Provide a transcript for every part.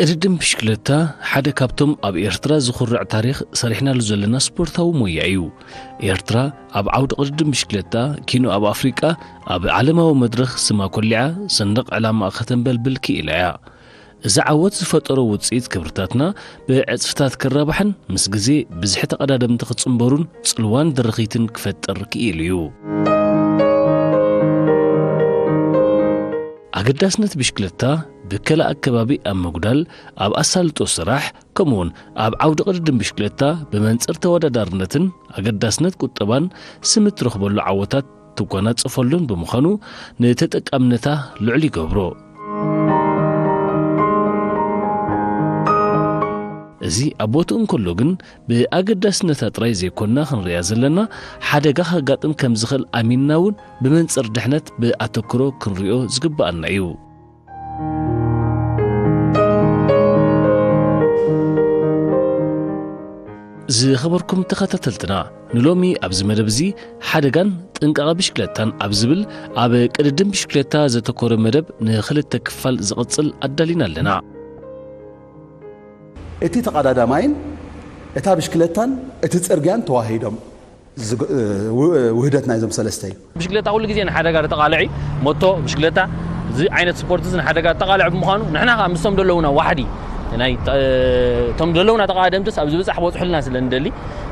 ቅድድም ብሽክለታ ሓደ ካብቶም ኣብ ኤርትራ ዝኹርዕ ታሪኽ ሰሪሕናሉ ዘለና ስፖርታዊ ሞያ እዩ። ኤርትራ ኣብ ዓውዲ ቅድድም ብሽክለታ ኪኖ ኣብ ኣፍሪቃ ኣብ ዓለማዊ መድረኽ ስማ ኮሊዓ ሰንደቕ ዕላማኣ ከተንበልብል ክኢላ እያ። እዚ ዓወት ዝፈጠሮ ውጽኢት ክብርታትና ብዕጽፍታት ክራባሕን ምስ ግዜ ብዝሒ ተቐዳደምቲ ክጽንበሩን ጽልዋን ድርኺትን ክፈጥር ክኢሉ እዩ። ኣገዳስነት ብሽክለታ ብከላ ኣከባቢ ኣብ ምጉዳል፣ ኣብ ኣሳልጦ ስራሕ፣ ከምኡውን ኣብ ዓውዲ ቅድድም ብሽክለታ ብመንጽር ተወዳዳርነትን ኣገዳስነት ቁጠባን ስም እትረኽበሉ ዓወታት ትጎናጸፈሉን ብምዃኑ ንተጠቃምነታ ልዑል ይገብሮ። እዚ ኣብ ቦትኡ እንከሎ ግን ብኣገዳስነታ ጥራይ ዘይኮንና ክንርእያ ዘለና፣ ሓደጋ ከጋጥም ከም ዝኽእል ኣሚንና እውን ብመንጽር ድሕነት ብኣተክሮ ክንርእዮ ዝግብኣና እዩ። ዝኸበርኩም ተኸታተልትና፣ ንሎሚ ኣብዚ መደብ እዚ ሓደጋን ጥንቃቐ ብሽክለታን ኣብ ዝብል ኣብ ቅድድም ብሽክለታ ዘተኮረ መደብ ንኽልተ ክፋል ዝቕጽል ኣዳሊና ኣለና። እቲ ተቐዳዳማይን እታ ብሽክለታን እቲ ጽርግያን ተዋሂዶም ዝግ- ው- ውህደት ናይዞም ሰለስተ እዩ። ብሽክለታ ኩሉ ግዜ ንሓደጋ ተቓልዒ፣ ሞቶ፣ ብሽክለታ፣ እዚ ዓይነት ስፖርት እዚ ንሓደጋ ተቓልዒ ብምዃኑ ንሕና ከዓ ምስቶም ዘለዉና ዋሕዲ ናይ ተ- እቶም ዘለዉና ተቓደምትስ ኣብ ዝበፃሕ ክበፅሑልና ስለ ንደሊ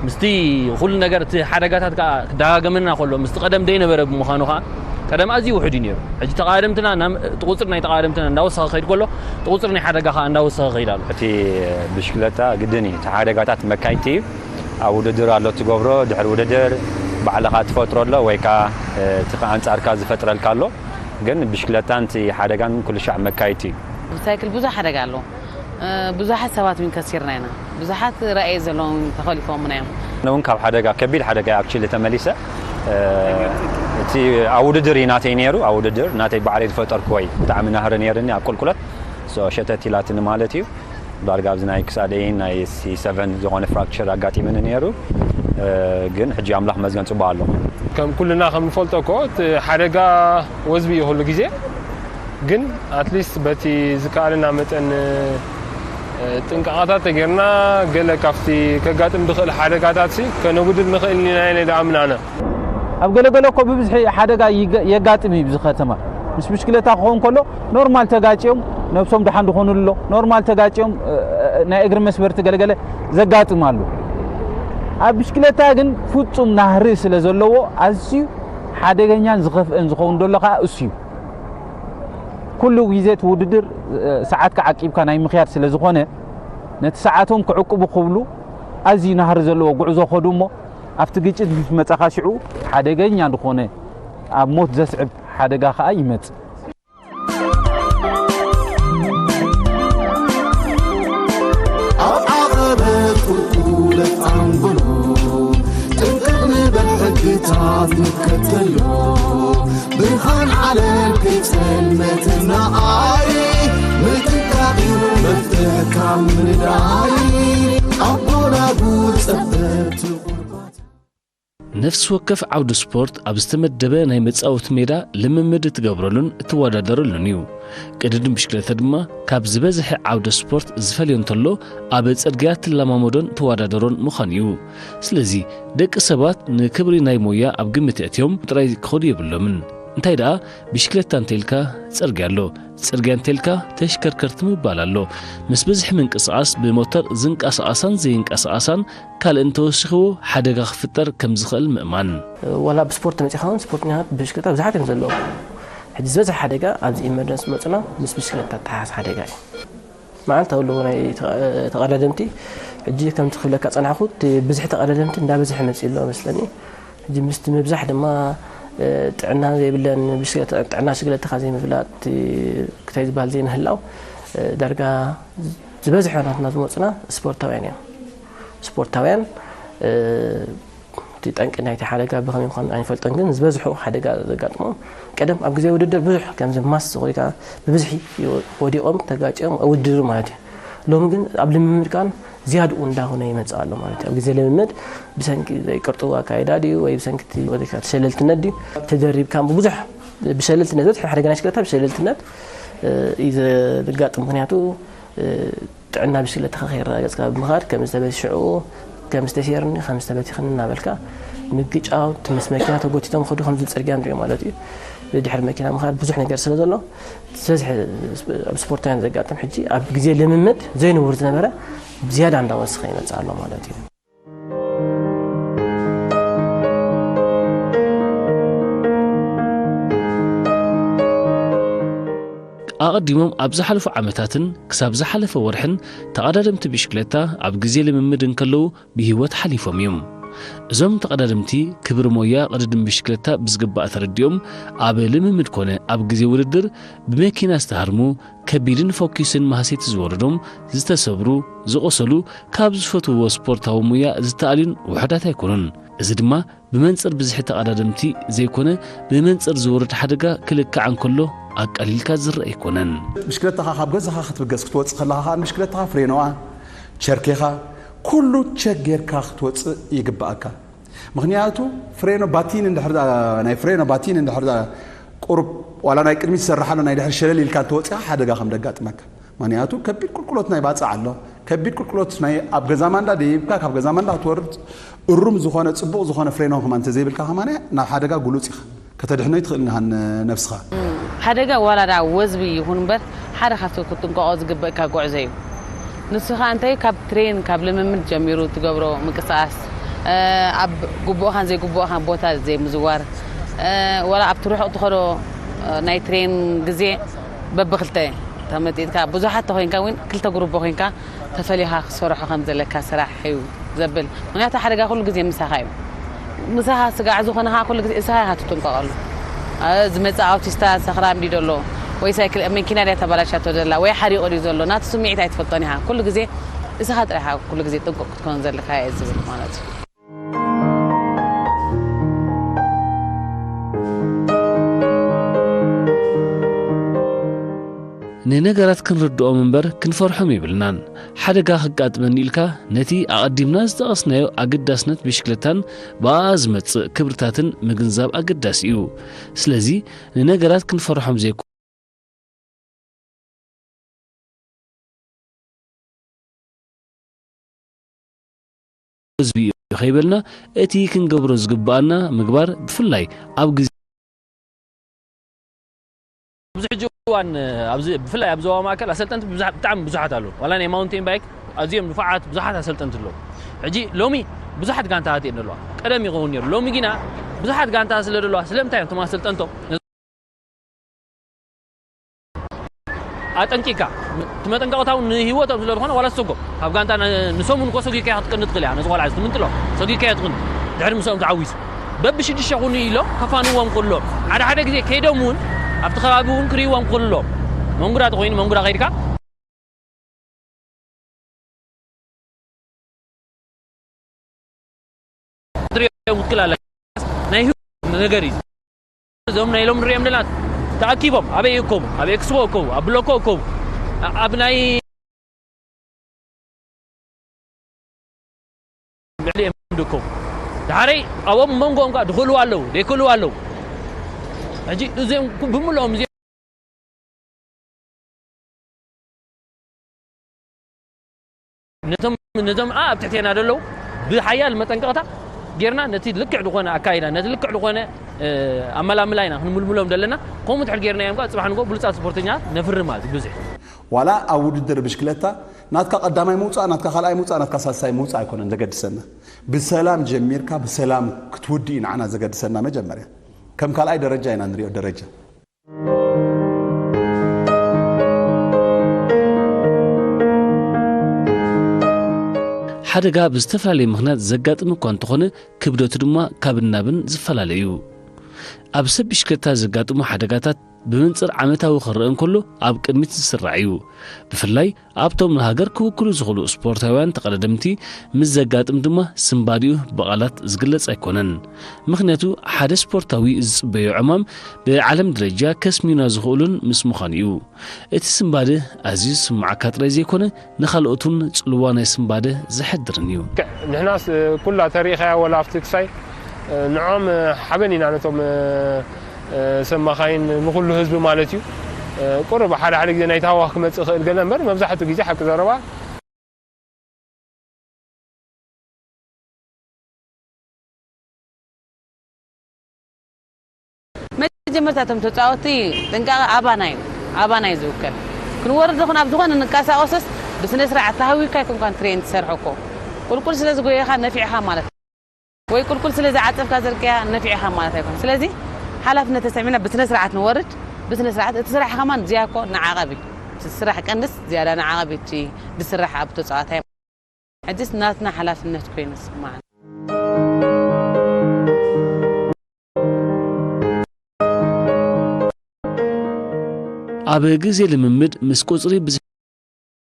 ምስቲ ኩሉ ነገር እቲ ሓደጋታት ከዓ ክደጋገመና ከሎ ምስቲ ቀደም ደይነበረ ብምዃኑ ከዓ ቀደም ኣዝዩ ውሑድ እዩ ነይሩ። ሕጂ ተቓደምትና ናብ- እቲ ቁፅሪ ናይ ተቓደምትና እንዳወሰኸ ከይድ ከሎ እቲ ቁፅሪ ናይ ሓደጋ ከዓ እንዳወሰኸ ከይድ ኣሎ። እቲ ብሽክለታ ግድን እዩ እቲ ሓደጋታት መካይድቲ እዩ። ኣብ ውድድር ኣሎ ትገብሮ ድሕሪ ውድድር ባዕልኻ ትፈጥሮ ኣሎ ወይ ከዓ እቲ ኣንፃርካ ዝፈጥረልካ ኣሎ። ግን ብሽክለታን እቲ ሓደጋን ኩሉ ሻዕ መካይድቲ እዩ። ብሳይክል ብዙሕ ሓደጋ ኣሎ። ብዙሓት ሰባት እውን ከሲርና ኢና። ብዙሓት ራእይ ዘለዎም ተኸሊፎምና እዮም። ኣነ እውን ካብ ሓደጋ ከቢድ ሓደጋ ኣክቹሊ ተመሊሰ እቲ ኣብ ውድድር እዩ ናተይ ነይሩ ኣብ ውድድር ናተይ ባዕለይ ዝፈጠርኩ ወይ ብጣዕሚ ናህሪ ነይርኒ ኣብ ቁልቁለት ሸተት ኢላትኒ ማለት እዩ። ዳርጋ ኣብዚ ናይ ክሳደይን ናይ ሲ ሰቨን ዝኾነ ፍራክቸር ኣጋጢመኒ ነይሩ። ግን ሕጂ ኣምላኽ መስገን ጽቡቕ ኣሎ። ከም ኩልና ከም ንፈልጦ እኮ እቲ ሓደጋ ወዝቢ እዩ ኩሉ ግዜ። ግን ኣትሊስት በቲ ዝከኣለና መጠን ጥንቃቐታት ተጌርና ገለ ካብቲ ከጋጥም ዝኽእል ሓደጋታት ሲ ከነጉድል ንኽእል ኢና ኢለ ዝኣምን ኣነ። ኣብ ገለገለ እኮ ብብዝሒ ሓደጋ የጋጥም እዩ ብዚ ከተማ ምስ ብሽክለታ ክኸውን ከሎ ኖርማል ተጋጭዮም ነብሶም ደሓን ዝኾኑ ኣሎ ኖርማል ተጋጭዮም ናይ እግሪ መስበርቲ ገለገለ ዘጋጥም ኣሎ። ኣብ ብሽክለታ ግን ፍጹም ናህሪ ስለ ዘለዎ ኣዝዩ ሓደገኛን ዝኸፍእን ዝኸውን ዘሎ ከዓ እሱ እዩ። ኩሉ ግዜ እቲ ውድድር ሰዓትካ ዓቂብካ ናይ ምኽያድ ስለ ዝኾነ ነቲ ሰዓቶም ክዕቅቡ ክብሉ ኣዝዩ ናህሪ ዘለዎ ጉዕዞ ከዱ እሞ ኣብቲ ግጭት ምስ መጻኻ ሽዑ ሓደገኛ ዝኾነ ኣብ ሞት ዘስዕብ ሓደጋ ከኣ ይመጽእ። ኣብ ዓቐበት ቁልቁለት ኣንጎሎ ጥንቅቕ ንበል ሕግታት ንከተሎ ብርሃን ዓለም ከይጸልመትና ኣይ ምጥንቃቕ እዩ መፍትሕ ካብ ምንዳይ ኣቦና ጉድ ጸበብቲ ቁርባት ነፍሲ ወከፍ ዓውዲ ስፖርት ኣብ ዝተመደበ ናይ መጻወቲ ሜዳ ልምምድ እትገብረሉን እትወዳደረሉን እዩ። ቅድድም ብሽክለታ ድማ ካብ ዝበዝሐ ዓውደ ስፖርት ዝፈልዮ እንተሎ ኣብ ጽርግያ ትለማመዶን ትወዳደሮን ምዃኑ እዩ። ስለዚ ደቂ ሰባት ንክብሪ ናይ ሞያ ኣብ ግምት የእትዮም ጥራይ ክኸዱ የብሎምን። እንታይ ደኣ ብሽክለታ እንተኢልካ ጽርግያ ኣሎ፣ ጽርግያ እንተኢልካ ተሽከርከርቲ ምባል ኣሎ። ምስ ብዝሒ ምንቅስቓስ ብሞተር ዝንቀሳቐሳን ዘይንቀሳቐሳን ካልእን ተወሲኽዎ ሓደጋ ክፍጠር ከም ዝኽእል ምእማን። ዋላ ብስፖርት ተመፂኻ እውን ስፖርተኛታት ብሽክለታ ብዙሓት እዮም ዘለዉ። ሕጂ ዝበዝሐ ሓደጋ ኣብዚ ኢመርጀንሲ መፅና ምስ ብሽክለታ ተሓዝ ሓደጋ እዩ። መዓልታዊ ኣለዎ ናይ ተቐዳደምቲ ሕጂ ከምቲ ክብለካ ፀናሕኩ እቲ ብዝሒ ተቐዳደምቲ እንዳበዝሐ መፂኡ ኣሎ መስለኒ። ሕጂ ምስቲ ምብዛሕ ድማ ጥዕና ዘይብለን ጥዕና ብሽክለትኻ ዘይምፍላጥ ክታይ ዝበሃል ዘይምህላው ዳርጋ ዝበዝሐ ናትና ዝመፁና ስፖርታውያን እዮም። ስፖርታውያን እቲ ጠንቂ ናይቲ ሓደጋ ብኸመይ ምዃኑ ኣይንፈልጦን፣ ግን ዝበዝሑ ሓደጋ ዘጋጥሞም ቀደም ኣብ ግዜ ውድድር ብዙሕ ከምዚ ማስ ዝኾይካ ብብዝሒ ወዲቖም ተጋጭዮም ውድድር ማለት እዩ። ሎሚ ግን ኣብ ልምምድ ከኣ ዝያድኡ እንዳኾነ ይመጽእ ኣሎ ማለት እዩ። ኣብ ግዜ ልምምድ ብሰንኪ ዘይቅርጥው ኣካይዳ ድዩ ወይ ብሰንኪ እቲ ወዲካ ተሸለልትነት ድዩ ተደሪብካ ብዙሕ ብሸለልትነት በዝሒ ሓደጋ ናይ ሽክለታ ብሸለልትነት እዩ ዘጋጥም። ምክንያቱ ጥዕና ብሽክለታኻ ከይረጋገጽካ ብምኻድ ከም ዝተበስዑ ከም ዝተሴርኒ ከም ዝተበቲኽኒ እናበልካ ምግጫው ምስ መኪና ተጎቲቶም ኸዱ ከምዚ ጽርግያ ንሪኦ ማለት እዩ። ብድሕሪ መኪና ምኻድ ብዙሕ ነገር ስለ ዘሎ ዝበዝሐ ኣብ ስፖርታውያን ዘጋጥም ሕጂ ኣብ ግዜ ልምምድ ዘይንቡር ዝነበረ ዝያዳ እንዳወሰኸ ይመጽእ ኣሎ ማለት እዩ። ኣቐዲሞም ኣብ ዝሓለፉ ዓመታትን ክሳብ ዝሓለፈ ወርሕን ተቐዳደምቲ ብሽክለታ ኣብ ግዜ ልምምድ እንከለዉ ብህይወት ሓሊፎም እዮም። እዞም ተቐዳደምቲ ክብሪ ሞያ ቅድድም ብሽክለታ ብዝግባእ ተረዲኦም ኣብ ልምምድ ኮነ ኣብ ግዜ ውድድር ብመኪና ዝተሃርሙ ከቢድን ፈኲስን ማህሰይቲ ዝወረዶም ዝተሰብሩ ዝቖሰሉ ካብ ዝፈትውዎ ስፖርታዊ ሙያ ዝተኣልዩን ውሑዳት ኣይኮኑን። እዚ ድማ ብመንጽር ብዝሒ ተቐዳደምቲ ዘይኮነ ብመንጽር ዝወርድ ሓደጋ ክልካዕ እንከሎ ኣቃሊልካ ዝረአ ኣይኮነን። ብሽክለታኻ ካብ ገዛኻ ክትብገስ ክትወፅእ ከለኻ ከዓ ብሽክለታኻ ፍሬኖኣ ቸርኬኻ ኩሉ ቸክ ጌርካ ክትወፅእ ይግባኣካ። ምክንያቱ ፍሬኖ ባቲን እንድሕር ናይ ፍሬኖ ባቲን እንድሕር ቁሩብ ዋላ ናይ ቅድሚት ዝሰርሓ ኣሎ ናይ ድሕር ሸለል ኢልካ እንተወፂኻ ሓደጋ ከም ደጋጥመካ። ምክንያቱ ከቢድ ቁልቁሎት ናይ ባፅዕ ኣሎ። ከቢድ ቁልቁሎት ናይ ኣብ ገዛ ማንዳ ደይብካ ካብ ገዛ ማንዳ ክትወርድ እሩም ዝኾነ ፅቡቕ ዝኾነ ፍሬኖ ከማ እንተዘይብልካ ከማነ ናብ ሓደጋ ጉሉፅ ኢኻ። ከተድሕኖ ይትኽእል ንሃን ነብስኻ። ሓደጋ ዋላ ደኣ ወዝቢ ይኹን እምበር ሓደ ካብቲ ክትጥንቀቖ ዝግበእካ ጉዕዞ እዩ። ንሱ ኸኣ እንታይ ካብ ትሬን ካብ ልምምድ ጀሚሩ ትገብሮ ምንቅስቓስ ኣብ ግቡእኻን ዘይግቡእኻን ቦታ ዘይምዝዋር ወላ ኣብቲ ርሑቕ ትኸዶ ናይ ትሬን ግዜ በብክልተ ተመጢጥካ ብዙሓት ተኾይንካ እውን ክልተ ጉሩቦ ኮይንካ ተፈሊኻ ክሰርሖ ከም ዘለካ ስራሕ እዩ ዘብል። ምክንያቱ ሓደጋ ኩሉ ግዜ ምሳኻ እዩ። ምሳኻ ስጋዕ ዝኾነ ኸዓ ኩሉ ግዜ እስኻ ኢኻ ትጥንቀቐሉ። ዝመጽእ ኣውቲስታ ሰኽራም ድዩ ዘሎ ወይ ሳይክል መኪና ድያ ተባላሻቶ ዘላ ወይ ሓሪቑ ድዩ ዘሎ ናቱ ስምዒት ኣይትፈልጦን ኢኻ። ኩሉ ግዜ እስኻ ጥራሕ ኩሉ ግዜ ጥንቁቕ ክትኮን ዘለካ እየ ዝብል ማለት እዩ። ንነገራት ክንርድኦም እምበር ክንፈርሖም የብልናን። ሓደጋ ከጋጥመኒ ኢልካ ነቲ ኣቐዲምና ዝጠቐስናዮ ኣገዳስነት ብሽክለታን ብኣኣ ዝመጽእ ክብርታትን ምግንዛብ ኣገዳሲ እዩ። ስለዚ ንነገራት ክንፈርሖም ዘይኮ ህዝቢ እዩ ከይበልና እቲ ክንገብሮ ዝግብኣና ምግባር ብፍላይ ኣብ ግዜ ኣብዚ ሕጂ እዋን ኣብዚ ብፍላይ ኣብ ዞባ ማእከል ኣሰልጠንቲ ብዙሓት ብጣዕሚ ብዙሓት ኣለዉ። ዋላ ናይ ማውንቴን ባይክ ኣዝዮም ንፉዓት ብዙሓት ኣሰልጠንቲ ኣለዉ። ሕጂ ሎሚ ብዙሓት ጋንታታት እየን ዘለዋ። ቀደም ይኸውን ነይሩ። ሎሚ ግና ብዙሓት ጋንታታት ስለ ዘለዋ ስለምንታይ እዮም እቶም ኣሰልጠንቶም ኣጠንቂካ እቲ መጠንቀቕታውን ንህይወቶም ስለ ዝኾነ ዋላ ዝሰጎም ካብ ጋንታ ንሰሙን እኮ ሰጊካ ክትቅኒ ትኽእል እያ ነዚ ቆልዓ ዝትምንጥሎ ሰጊካ እያ ትቕኒ ድሕሪ ምስኦም ተዓዊሱ በብሽዱሽተ ኩኑ ኢሎም ከፋንዎም ከሎ ሓደ ሓደ ግዜ ከይዶም እውን ኣብቲ ከባቢ እውን ክርእይዎም ከሎ መንጉዳ ተኮይኑ መንጉዳ ከይድካ ክትሪኦም ክትክእል ኣለካ ናይ ህይወት ነገር እዩ እዞም ናይ ሎም ንሪኦም ዘለና ተኣኪቦም ኣበይ እከቡ ኣብ ኤክስፖ እከቡ ኣብ ብሎኮ እከቡ ኣብ ናይ ልዕሊኦም ድከሙ ድሓረይ ኣብኦም መንጎኦም ከዓ ድኽእልዋ ኣለዉ ደይክእልዋ ኣለዉ ሕጂ እዚኦም ብምልኦም እዚኦም ነቶም ነቶም ኣብ ትሕቴና ዘለዉ ብሓያል መጠንቀቕታ ጌርና ነቲ ልክዕ ዝኾነ ኣካይዳ ነቲ ልክዕ ዝኾነ ኣመላምላ ኢና ክንምልምሎም ዘለና ከምኡ ትሕር ጌርና እዮም ከዓ ፅባሕ ንጎ ብሉፃት ስፖርተኛ ነፍርም ማለት ብዙሕ ዋላ ኣብ ውድድር ብሽክለታ ናትካ ቀዳማይ ምውፃእ ናትካ ካልኣይ ምውፃእ ናትካ ሳልሳይ ምውፃእ ኣይኮነን ዘገድሰና ብሰላም ጀሚርካ ብሰላም ክትውድእ እዩ ንዓና ዘገድሰና መጀመርያ ከም ካልኣይ ደረጃ ኢና ንሪኦ ደረጃ ሓደጋ ብዝተፈላለየ ምኽንያት ዘጋጥም እኳ እንተኾነ ክብደቱ ድማ ካብን ናብን ዝፈላለ እዩ። ኣብ ሰብ ብሽክለታ ዘጋጥሙ ሓደጋታት ብመንጽር ዓመታዊ ክረአ እንከሎ ኣብ ቅድሚት ዝስራዕ እዩ። ብፍላይ ኣብቶም ንሃገር ክውክሉ ዝኽእሉ ስፖርታውያን ተቐዳደምቲ ምስ ዘጋጥም ድማ ስንባዲኡ ብቓላት ዝግለጽ ኣይኮነን። ምኽንያቱ ሓደ ስፖርታዊ ዝጽበዮ ዕማም ብዓለም ደረጃ ከስምዩና ዝኽእሉን ምስ ምዃኑ እዩ። እቲ ስንባደ ኣዝዩ ዝስምዓካ ጥራይ ዘይኮነ ንኻልኦት እውን ጽልዋ ናይ ስንባደ ዘሕድርን እዩ። ንሕናስ ኩላ ተሪእኻያ ወላ ኣብቲ ክሳይ ንዖም ሓበን ኢና ነቶም ሰብ መኻይን ንኹሉ ህዝቢ ማለት እዩ ቁሩብ ሓደ ሓደ ግዜ ናይ ታህዋኽ ክመጽእ ይኽእል ገለ እምበር፣ መብዛሕትኡ ግዜ ሓቂ ዘረባ መጀመርታ እቶም ተጻወትቲ ጥንቃቐ ኣባና እዩ፣ ኣባና እዩ ዝውከል። ክንወርድ ይኹን ኣብ ዝኾነ ንንቀሳቐሶስ ብስነ ስርዓት ተሃዊካ ኣይኮንካን ትሬን ትሰርሖ እኮ። ቁልቁል ስለ ዝጎየኻ ነፊዕኻ ማለት ወይ ቁልቁል ስለ ዝዓጸፍካ ዘርቅያ ነፊዕኻ ማለት ኣይኮን። ስለዚ ሓላፍነት ተሰሚዕና ብስነ ስርዓት ንወርድ፣ ብስነ ስርዓት እቲ ስራሕ ከማን ዝያኮ ንዓቐብ እዩ። እቲ ስራሕ ቀንስ ዝያዳ ንዓቐብ እዩ እቲ ዝስራሕ ኣብ ተጻዋታይ። ሕጅስ ናትና ሓላፍነት ኮይኑ ዝስማዓና። ኣብ ግዜ ልምምድ ምስ ቁጽሪ ብዝሒ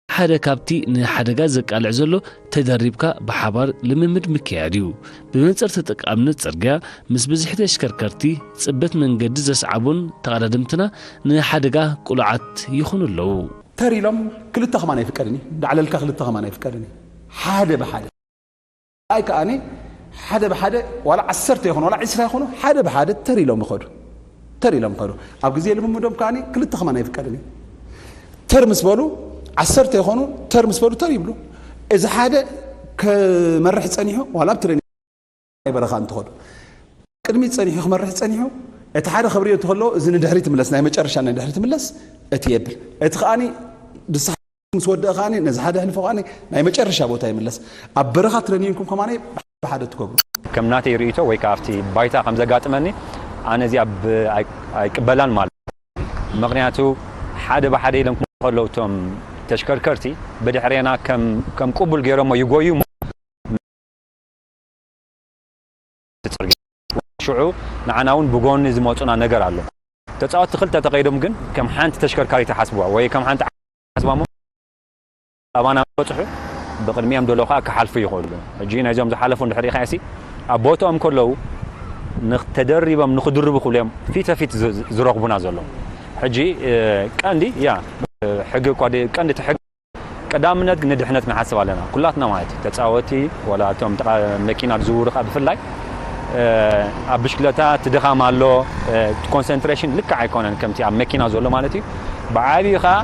ሓደ ካብቲ ንሓደጋ ዘቃልዕ ዘሎ ተደሪብካ ብሓባር ልምምድ ምክያድ እዩ። ብመንጽር ተጠቃምነት ጽርግያ ምስ ብዝሒ ተሽከርከርቲ ጽበት መንገዲ ዘስዓቡን ተቐዳደምትና ንሓደጋ ቅሉዓት ይኹኑ ኣለዉ። ተር ኢሎም ክልተ ከማን ኣይፍቀድን እዩ። እንዳዕለልካ ክልተ ከማን ኣይፍቀድን እዩ። ሓደ ብሓደ ኣይ ከኣኒ ሓደ ብሓደ ዋላ ዓሰርተ ይኹኑ ዋላ ዕስራ ይኹኑ ሓደ ብሓደ ተር ኢሎም ይኸዱ። ተር ኢሎም ይኸዱ። ኣብ ግዜ ልምምዶም ከኣኒ ክልተ ከማን ኣይፍቀድን እዩ። ተር ምስ በሉ ዓሰርተ ይኾኑ ተር ምስ በሉ ተር ይብሉ። እዚ ሓደ ክመርሕ ጸኒሑ ዋላ ኣብ ትሬኒንግ ናይ በረኻ እንትኸዱ ቅድሚት ጸኒሑ ክመርሕ ጸኒሑ እቲ ሓደ ክብርዮ እንተኸሎ እዚ ንድሕሪት ይምለስ ናይ መጨረሻ ናይ ድሕሪት ይምለስ እቲ የብል እቲ ከኣኒ ድስሓ ምስ ወደአ ከኣኒ ነዚ ሓደ ሕልፎ ከኣኒ ናይ መጨረሻ ቦታ ይምለስ ኣብ በረኻ ትረኒንኩም ከማኒ ብሓደ ትገብሩ ከም ናተይ ርእይቶ ወይ ከዓ ኣብቲ ባይታ ከም ዘጋጥመኒ ኣነ እዚኣ ብ- ኣይ- ኣይቅበላን ማለት እዩ። ምክንያቱ ሓደ ብሓደ ኢሎም ክመፁ ከለዉ እቶም ተሽከርከርቲ ብድሕሬና ከም ከም ቅቡል ገይሮሞ ይጎዩ እሞ እቲ ፅርግያ። ሽዑ ንዓና እውን ብጎኒ ዝመፁና ነገር ኣሎ። ተፃወትቲ ክልተ ተኸይዶም ግን ከም ሓንቲ ተሽከርካሪት ይሓስብዋ ወይ ከም ሓንቲ ዓዲ ይሓስብዋ እሞ ኣባና በፅሑ ብቅድሚኦም ዘለዉ ከዓ ክሓልፉ ይኽእሉ። ሕጂ ናይዞም ዝሓለፉ እንድሕር ሪኢኻዮ ሲ ኣብ ቦትኦም ከለዉ ንኽ- ተደሪቦም ንክድርቡ ክብሉ እዮም ፊት ፊት ዝ- ዝረኽቡና ዘለዉ። ሕጂ እ፣ ቀንዲ ያ እ፣ ሕጊ እኳ ደ- ቀንዲ እቲ ሕጊ ቀዳምነት ግን ንድሕነት ንሓስብ ኣለና ኩላትና ማለት እዩ ተፃወቲ ወላ እቶም ጥቃ መኪና ዝዝውሩ ከዓ ብፍላይ ኣብ ብሽክለታ እቲ ድኻም ኣሎ እቲ ኮንሰንትሬሽን ልክዕ ኣይኮነን ከምቲ ኣብ መኪና ዘሎ ማለት እዩ ብዓብዩ ከዓ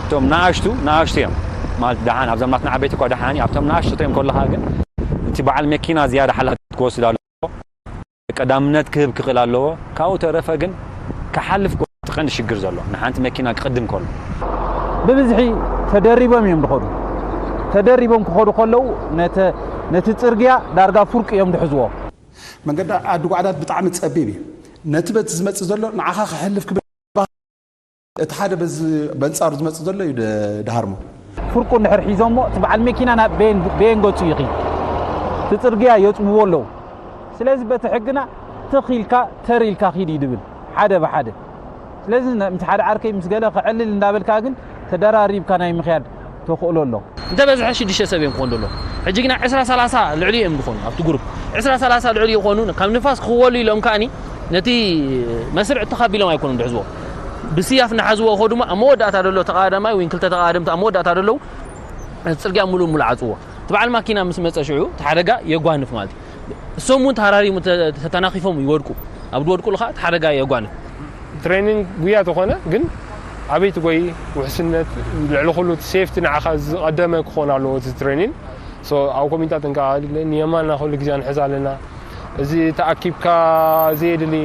እቶም ንኣሽቱ ንኣሽቱ እዮም ማለት ደሓን ኣብዞም ናትና ዓበይቲ እኳ ደሓን እዩ ኣብቶም ንኣሽቱ ተዮም ከለካ ግን እቲ በዓል መኪና ዝያዳ ሓላፍነት ክወስድ ኣሎ ቀዳምነት ክህብ ክኽእል ኣለዎ። ካብኡ ተረፈ ግን ክሓልፍ እቲ ቀንዲ ሽግር ዘሎ ንሓንቲ መኪና ክቕድም ከሎ። ብብዝሒ ተደሪቦም እዮም ዝኸዱ። ተደሪቦም ክኸዱ ከለዉ ነቲ ጽርግያ ዳርጋ ፍርቂ እዮም ዝሕዝዎ። መንገዲ ዓዲ ጓዕዳድ ብጣዕሚ ጸቢብ እዩ። ነቲ በቲ ዝመጽእ ዘሎ ንዓኻ ክሕልፍ ክብል እቲ ሓደ በዚ በንጻሩ ዝመጽእ ዘሎ እዩ ድሃርሞ። ፍርቁ እንድሕር ሒዞሞ እቲ በዓል መኪና ናብ በየን ገጹ ይኺድ። እቲ ጽርግያ የጽብዎ ኣለዉ። ስለዚ በቲ ሕግና ትኽ ኢልካ ተር ኢልካ ኺድ እዩ ድብል ሓደ ብሓደ። ስለዚ ምስ ሓደ ዓርከይ ምስ ገለ ክዕልል እንዳበልካ ግን ተደራሪብካ ናይ ምኽያድ ተኽእሎ ኣሎ። እንተ በዝሐ ሽዱሽተ ሰብ እዮም ክኾኑ ዘለዎም። ሕጂ ግና ዕስራ ሰላሳ ልዕሊ እዮም ዝኾኑ ኣብቲ ግሩፕ። ዕስራ ሰላሳ ልዕሊ ይኾኑ ካብ ንፋስ ክወሉ ኢሎም ከኣኒ ነቲ መስርዕ ተኻቢሎም ኣይኮኑን ድሕዝዎ። ብስያፍ እናሓዝዎ ከዱማ ኣብ መወዳእታ ደሎ ተቓዳማይ ወይ ክልተ ተቓዳምቲ ኣብ መወዳእታ ደለዉ ጽርግያ ሙሉ ሙሉ ዓጽዎ። እቲ በዓል ማኪና ምስ መጸ ሽዑ እቲ ሓደጋ የጓንፍ ማለት እዩ። እሶም እውን ተሃራሪሙ ተተናኺፎም ይወድቁ። ኣብ ዝወድቁሉ ከዓ እቲ ሓደጋ የጓንፍ። ትሬኒንግ ጉያ ተኾነ ግን ኣበይ ትጎይ ውሕስነት ልዕሊ ኩሉ እቲ ሴፍቲ ንዓኻ ዝቐደመ ክኾን ኣለዎ እቲ ትሬኒንግ ሶ ኣብ ኮሚንታ ጥንቃ ንየማና ኩሉ ግዜ ንሕዝ ኣለና እዚ ተኣኪብካ ዘየድሊ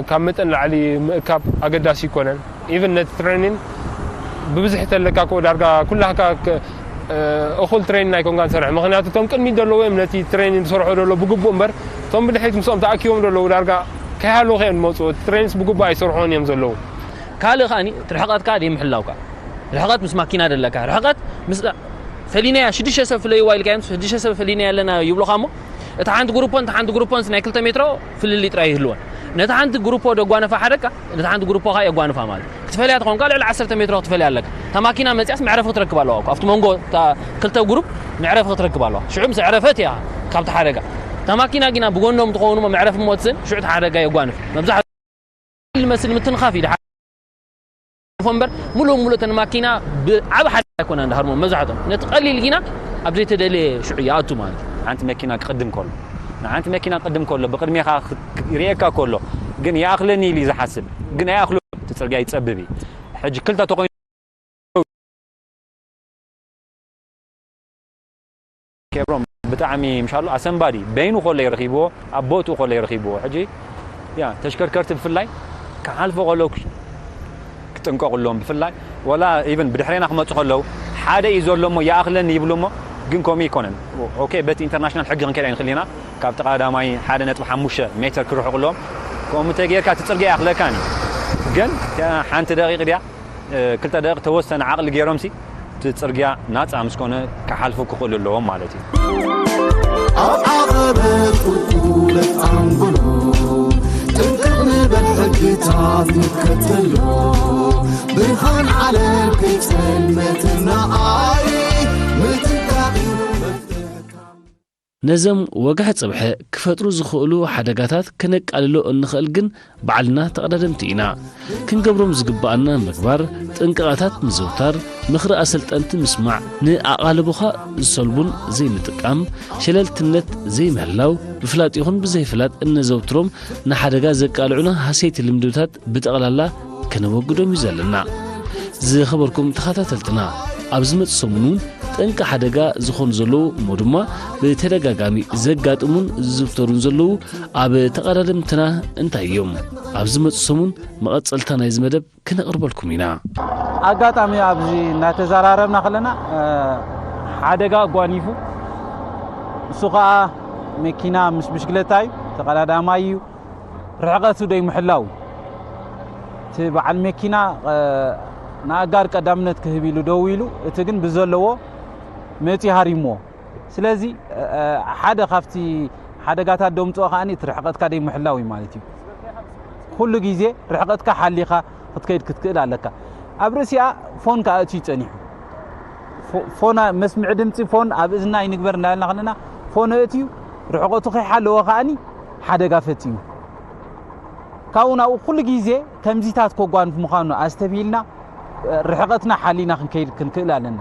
ካብ መጠን ላዕሊ ምእካብ ኣገዳሲ ይኮነን ኢቨን ነቲ ትሬኒን ብብዝሒ ተለካ ኮ ዳርጋ ኩላህካ እኹል ትሬኒን ኣይኮንካን ትሰርሕ ምክንያቱ እቶም ቅድሚት ዘለዉ እዮም ነቲ ትሬኒን ዝሰርሑ ዘሎ ብግቡእ እምበር እቶም ብድሕሪት ምስኦም ተኣኪቦም ዘለዉ ዳርጋ ከይሃለዉ ከዮም ዝመፁ እቲ ትሬኒንስ ብግቡእ ኣይሰርሑን እዮም ዘለዉ ካልእ ከኣኒ እቲ ርሕቀትካ ደይ ምሕላውካ ርሕቀት ምስ ማኪና ደለካ ርሕቀት ምስ ፈሊናያ ሽዱሽተ ሰብ ፍለይዋ ኢልካዮም ሽዱሽተ ሰብ ፈሊናያ ኣለና ይብሉኻ እሞ እታ ሓንቲ ግሩፖን እታ ሓንቲ ግሩፖን ናይ ክልተ ሜትሮ ፍልልይ ጥራይ ይህልወን ነታ ሓንቲ ግሩፖ ደጓነፋ ሓደካ ነታ ሓንቲ ግሩፖ ካ የጓንፋ ማለት ክትፈልያ ተኾንካ ልዕሊ ዓሰርተ ሜትሮ ክትፈልያ ኣለካ እታ ማኪና መፅያስ መዕረፊ ክትረክብ ኣለዋ ኣብቲ መንጎ ክልተ ግሩፕ መዕረፊ ክትረክብ ኣለዋ ሽዑ ምስ ዕረፈት እያ ካብቲ ሓደጋ እታ ማኪና ጊና ብጎኖም ትኸውን መዕረፊ ሞትስን ሽዑ እቲ ሓደጋ የጓንፍ መብዛሕትኡ ዝመስል ምትንኻፍ እዩ ድሓን እምበር ሙሉእ ሙሉእ ተን ማኪና ብዓብ ሓደ ኣይኮና እንዳሃርሞ መብዛሕቶም ነቲ ቀሊል ጊና ኣብ ዘይተደለየ ሽዑ ይኣቱ ማለት ሓንቲ መኪና ክቅድም ከሎ ንሓንቲ መኪና ቅድም ከሎ ብቅድሜኻ ሪኤካ ከሎ ግን ይኣኽለኒ ኢሉ ዝሓስብ ግን ኣይኣኽሎ እቲ ፅርግያ ይፀብብ እዩ ሕጂ ክልተ ተኾይኑ ኬብሮም ብጣዕሚ ምሻሉ ኣሰንባዲ በይኑ ከሎ ይረኺብዎ፣ ኣብ ቦትኡ ከሎ ይረኺብዎ። ሕጂ ያ ተሽከርከርቲ ብፍላይ ክሓልፎ ከለዉ ክጥንቀቑሎም። ብፍላይ ወላ ኢቨን ብድሕሬና ክመፁ ከለዉ ሓደ እዩ ዘሎ እሞ ይኣኽለኒ ይብሉ እሞ ግን ከምኡ ኣይኮነን። ኦኬ በቲ ኢንተርናሽናል ሕጊ ክንከይድ ኣይንኽእል ኢና። ካብ ጥቓ ቀዳማይ ሓደ ነጥቢ ሓሙሽተ ሜትር ክርሕቑ ኣለዎም። ከምኡ እንተጌርካ እቲ ፅርግያ ይኣኽለካን እዩ። ግን ሓንቲ ደቂቕ ድያ ክልተ ደቂቕ ተወሰነ ዓቕሊ ገይሮምሲ እቲ ፅርግያ ናፃ ምስ ኮነ ክሓልፉ ክኽእሉ ኣለዎም ማለት እዩ። ኣብ ዓቐበት ቁልቁለት ኣንጎሎ ጥንቅቕ ንበል ሕግታት ንከተሎ ብርሃን ዓለም ከይጸልመትና ኣይ ምጥንቃቕ እዩ መፍትሕታ። ነዘም ወግሐ ጽብሐ ክፈጥሩ ዝኽእሉ ሓደጋታት ከነቃልሎ እንኽእል ግን ባዕልና ተቐዳደምቲ ኢና። ክንገብሮም ዝግብኣና ምግባር፣ ጥንቃቐታት ምዝውታር፣ ምኽሪ ኣሰልጠንቲ ምስማዕ፣ ንኣቓልቦኻ ዝሰልቡን ዘይምጥቃም፣ ሸለልትነት ዘይምህላው፣ ብፍላጥ ይኹን ብዘይፍላጥ እነዘውትሮም ንሓደጋ ዘቃልዑና ሃሰይቲ ልምድታት ብጠቕላላ ከነወግዶም እዩ ዘለና። ዝኸበርኩም ተኸታተልትና፣ ኣብ ዝመጽእ ሰሙን እውን ጠንቂ ሓደጋ ዝኾኑ ዘለዉ እሞ ድማ ብተደጋጋሚ ዘጋጥሙን ዝዝውተሩን ዘለዉ ኣብ ተቐዳደምትና እንታይ እዮም? ኣብ ዝመጽእ ሰሙን መቐጸልታ ናይዚ መደብ ክነቕርበልኩም ኢና። ኣጋጣሚ ኣብዚ እናተዘራረብና ከለና ሓደጋ ኣጓኒፉ፣ እሱ ከዓ መኪና ምስ ብሽክለታ እዩ፣ ተቐዳዳማይ እዩ። ርሕቐቱ ደይምሕላው፣ እቲ በዓል መኪና ንኣጋር ቀዳምነት ክህብ ኢሉ ደው ኢሉ፣ እቲ ግን ብዘለዎ መፂ ሃሪምዎ። ስለዚ ሓደ ካብቲ ሓደጋታት ደምፅኦ ከዓኒ እቲ ርሕቐትካ ደይምሕላው እዩ ማለት እዩ። ኩሉ ግዜ ርሕቐትካ ሓሊኻ ክትከይድ ክትክእል ኣለካ። ኣብ ርእሲኣ ፎን ከኣእትዩ ጸኒሑ። ፎን መስምዒ ድምፂ ፎን ኣብ እዝና ይንግበር እንዳልና ከለና ፎን ኣእትዩ ርሕቐቱ ከይሓለወ ከዓኒ ሓደጋ ፈፂሙ። ካብኡ ናብኡ ኩሉ ግዜ ከምዚታት ከጓንፍ ምዃኑ ኣስተብሂልና ርሕቐትና ሓሊና ክንከይድ ክንክእል ኣለና።